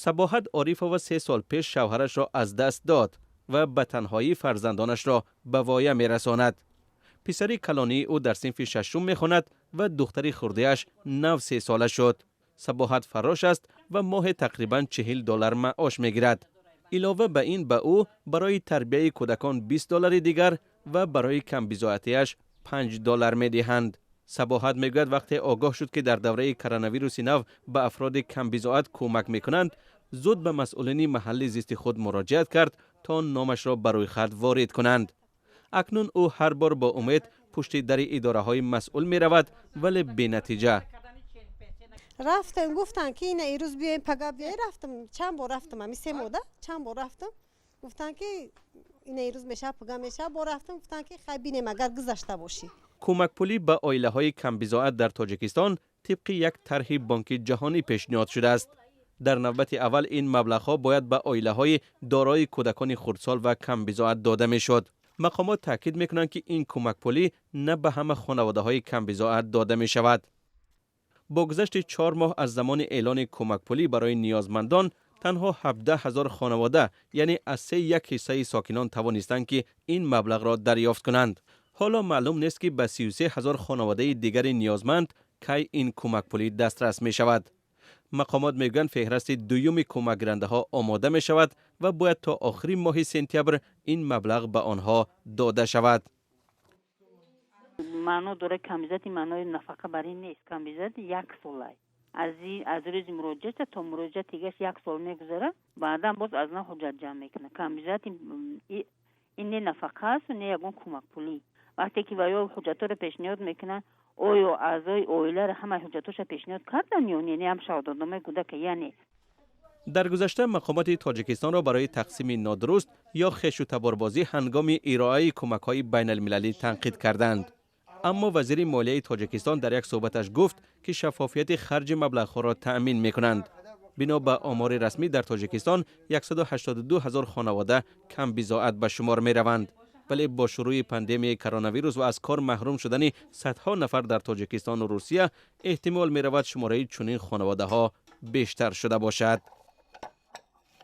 Сабоҳат Орифова 3 сол пеш шавҳарашро аз даст дод ва ба танҳоӣ фарзандонашро ба воя мерасонад. Писари калонии ӯ дар синфи шашум мехонад ва духтари хурдиаш нав 3сола шуд. Сабоҳат фаррош аст ва моҳе тақрибан 40 доллар маош мегирад. Илова ба ин, ба ӯ барои тарбияи кӯдакон 20 доллари дигар ва барои камбизоатиаш 5 доллар медиҳанд. Сабоҳат мегӯяд, вақте огоҳ шуд, ки дар давраи коронавируси нав ба афроди камбизоат кӯмак мекунанд, зуд ба масъулини маҳалли зисти худ муроҷиат кард, то номашро ба рӯйхат ворид кунанд. Акнун ӯ ҳар бор бо умед пушти дари идораҳои масъул меравад, вале бенатиҷа. Рафтем, гуфтанд, ки ина ирӯз биёем, пага биёем. Рафтам, чанд бор рафтам, ами 3 моҳда чанд бор рафтам. Гуфтанд, ки ина ирӯз мешава, пага мешава. Бо рафтам, гуфтанд, ки хай, бинем, агар гузашта бошӣ. Кӯмакпулӣ ба оилаҳои камбизоат дар Тоҷикистон тибқи як тарҳи Бонки Ҷаҳонӣ пешниҳод шудааст. Дар навбати аввал ин маблағҳо бояд ба оилаҳои дорои кӯдакони хурдсол ва камбизоат дода мешуд. Мақомот таъкид мекунанд, ки ин кӯмакпулӣ на ба ҳама хонаводаҳои камбизоат дода мешавад. Бо гузашти 4 моҳ аз замони эълони кӯмакпулӣ барои ниёзмандон, танҳо 17 ҳазор хонавода, яъне аз се як ҳиссаи сокинон, тавонистанд, ки ин маблағро дарёфт кунанд. Ҳоло маълум нест, ки ба 33 ҳазор хонаводаи дигари ниёзманд кай ин кӯмакпулӣ дастрас мешавад. Мақомот мегӯянд, феҳрасти дуюми кӯмакгирандаҳо омода мешавад ва бояд то охири моҳи сентябр ин маблағ ба онҳо дода шавад. Маъно дорад камбизоати, маънои нафақа бар ин нест. Камбизоати як солай, аз рӯзи муроҷиата то муроҷиати дигаш як сол мегузарад, баъдан боз аз нав ҳуҷҷат ҷамъ мекунад. Камбизоати ин не нафақа асту не ягон кӯмакпулӣ. Вақте ки ва ё ҳуҷҷатҳоро пешниҳод мекунанд, оё аъзои оиларо ҳамаи ҳуҷҷатҳоша пешниҳод карданд ё не, не ҳам шаҳодатномаи кӯдака, яъне. Дар гузашта мақомоти Тоҷикистонро барои тақсими нодуруст ё хешу таборбозӣ ҳангоми ироаи кӯмакҳои байналмилалӣ танқид карданд. Аммо вазири молияи Тоҷикистон дар як суҳбаташ гуфт, ки шаффофияти харҷи маблағҳоро таъмин мекунанд. Бино ба омори расмӣ, дар Тоҷикистон 182 ҳазор хонавода камбизоат ба шумор мераванд. Вале бо шурӯи пандемияи коронавирус ва аз кор маҳрум шудани садҳо нафар дар Тоҷикистону Русия, эҳтимол меравад, шумораи чунин хонаводаҳо бештар шуда бошад.